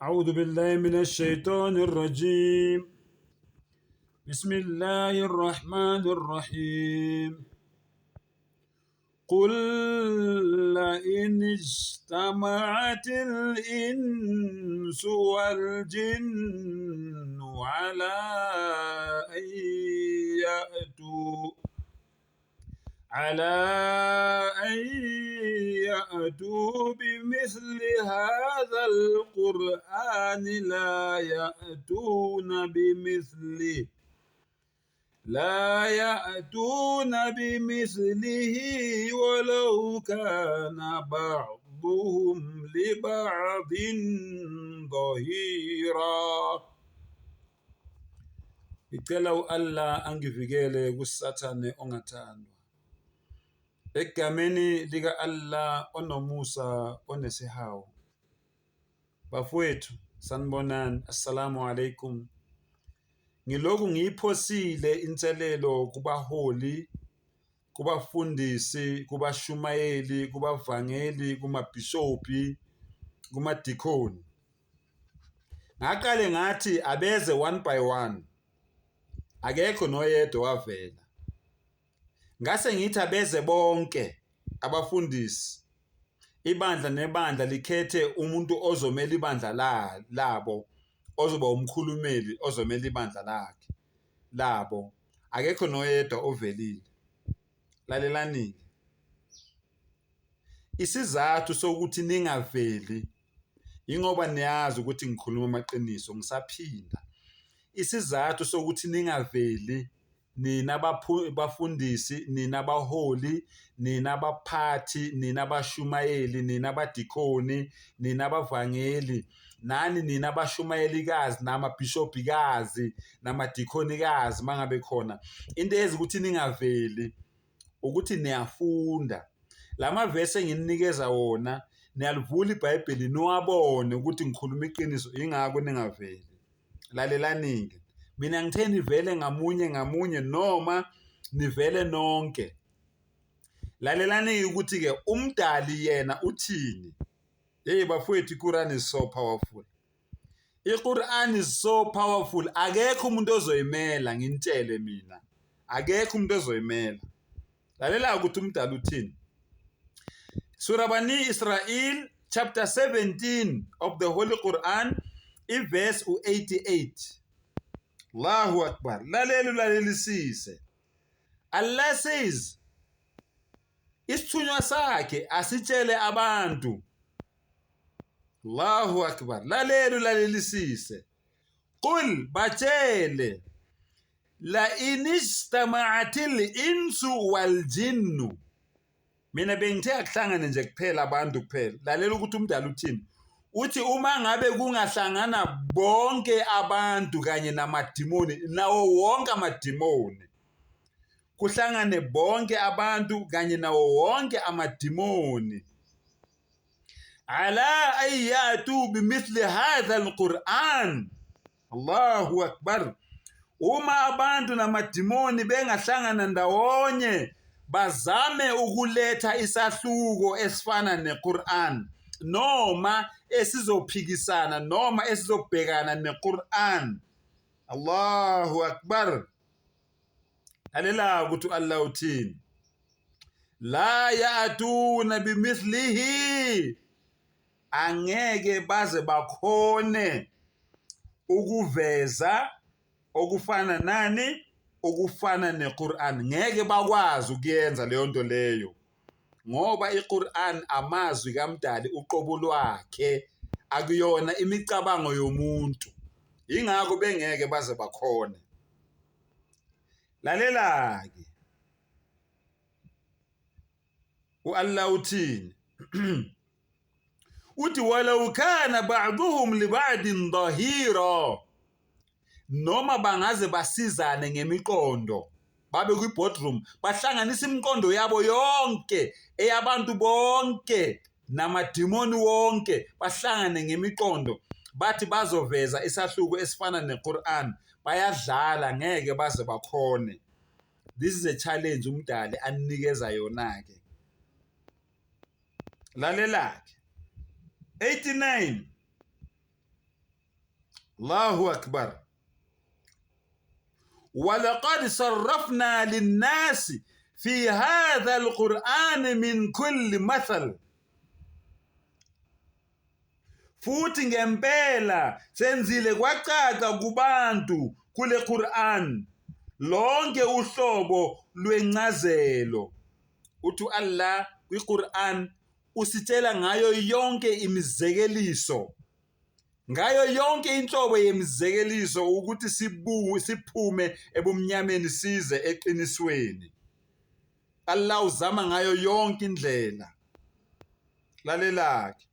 أعوذ بالله من الشيطان الرجيم بسم الله الرحمن الرحيم قل لئن اجتمعت الإنس والجن على أن يأتوا على أن يأتوا بمثل هذا القرآن لا يأتون بمثله لا يأتون بمثله ولو كان بعضهم لبعض ظهيرا. Ngicela u-Allah angivikele kuSathane ongathandwa. Egameni lika-Allah onomusa onesihawu. Bafowethu, sanibonani, assalamu alaikum. Ngilokhu ngiyiphosile inselelo kubaholi, kubafundisi, kubashumayeli, kubavangeli, kumabhishobhi, kumadikoni. Ngaqale ngathi abeze one by one. Akekho noyedwa wavela. Ngase ngithi abeze bonke abafundisi, ibandla nebandla likhethe umuntu ozomela ibandla labo, ozoba umkhulumeli ozomela ibandla lakhe labo. Akekho noyedwa ovelile. Lalelani-ke. Isizathu sokuthi ningaveli yingoba niyazi ukuthi ngikhuluma amaqiniso, ngisaphinda. Isizathu sokuthi ningaveli nina bafundisi, nina baholi, nina baphathi, nina bashumayeli, nina badikhoni, nina bavangeli, nani nina bashumayelikazi namabhishobhikazi namadikhonikazi mangabe khona. Into eyenza ukuthi ningaveli ukuthi niyafunda. La mavesi engininikeza wona niyalivula iBhayibheli niwabone ukuthi ngikhuluma iqiniso, yingakho ningaveli. Lalelani-ke, mina ngithe nivele ngamunye ngamunye noma nivele nonke. Lalelani-ke ukuthi-ke umdali yena uthini. Hey bafowethu, iQuran is so powerful. IQuran is so powerful. Akekho umuntu ozoyimela, nginitshele mina. Akekho umuntu ozoyimela. Lalela ukuthi umdali uthini. Surah Bani Israel chapter 17 of the Holy Quran iverse u-88. Allahu Akbar. Lalela ulalelisise. Allah says isithunywa sakhe asitshele abantu. Allahu Akbar. Lalela ulalelisise. Qul, batshele, la inijtama'atil insu wal jinnu. Mina bengithe akuhlangane nje kuphela abantu kuphela. Lalela ukuthi umdala uthini. Uthi uma ngabe kungahlangana bonke abantu kanye namadimoni, nawo wonke amadimoni, kuhlangane bonke abantu kanye nawo wonke amadimoni, ala ayatu bimithli hadha alquran. Allahu akbar. Uma abantu namadimoni bengahlangana ndawonye bazame ukuletha isahluko esifana neQuran noma esizophikisana noma esizobhekana neQuran. Allahu akbar. Lalela ukuthi uAllah uthini. La ya'tuna bimithlihi, angeke baze bakhone ukuveza okufana nani, okufana neQuran. Ngeke bakwazi ukuyenza leyo nto leyo, ngoba iQuran amazwi kaMdali uqobo lwakhe, akuyona imicabango yomuntu. Yingakho bengeke baze bakhone. Lalela-ke u-Allah uthini. Uthi walau kana ba'duhum liba'din dhahira, noma bangaze basizane ngemiqondo, babe kwi-boardroom bahlanganise imiqondo yabo yonke, eyabantu bonke namadimoni wonke, bahlangane ngemiqondo bathi bazoveza isahluko esifana neQuran, bayadlala, ngeke baze bakhone. This is a challenge umdali aninikeza yona-ke. Lalela-ke 89. Allahu akbar. Walaqad sarrafna linnasi fi hadha alqur'ani min kulli mathal. Futhi ngempela senzile kwacaca kubantu kule Qur'an lonke uhlobo lwencazelo. Uthi Allah kwiQur'an usitshela ngayo yonke imizekeliso ngayo yonke inhlobo yemizekeliso ukuthi sibuwe siphume ebumnyameni size eqinisweni. Allah uzama ngayo yonke indlela. Lalela-ke.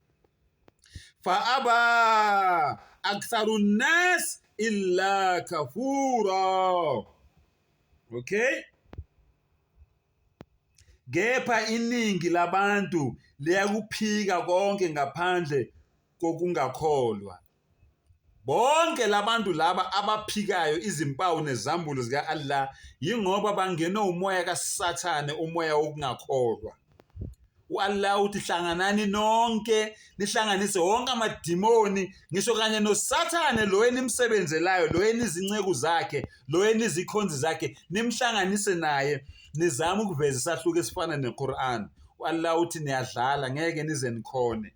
Fa-aba aktharu nnas illa kafura. Okay? Kepha iningi labantu liyakuphika konke ngaphandle kokungakholwa. Bonke labantu laba abaphikayo izimpawu nezambulo zika-Allah yingoba bangenwe umoya kaSathane, umoya wokungakholwa. U-Allah uthi hlanganani nonke nihlanganise wonke amadimoni ngisho kanye noSathane lo enimsebenzelayo lo enizinceku zakhe lo enizikhonzi zakhe nimhlanganise naye nizame ukuveza isahluko esifana neQur'an. U-Allah uthi niyadlala ngeke nize nikhone.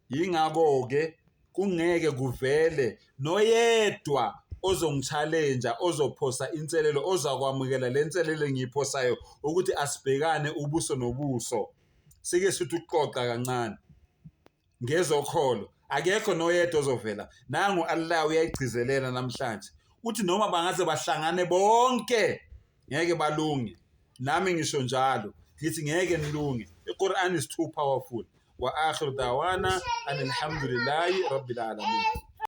Yingakho-ke kungeke kuvele noyedwa ozongi-challenge ozophosa inselelo ozakwamukela le nselelo engiyiphosayo ukuthi asibhekane ubuso nobuso sike sithi ukuxoxa kancane ngezokholo akekho noyedwa ozovela nangu Allah uyayigcizelela namhlanje uthi noma bangaze bahlangane bonke ngeke balunge nami ngisho njalo ngithi ngeke nilunge iQuran is too powerful wa akhiru dawana alhamdulillahi rabbil alamin.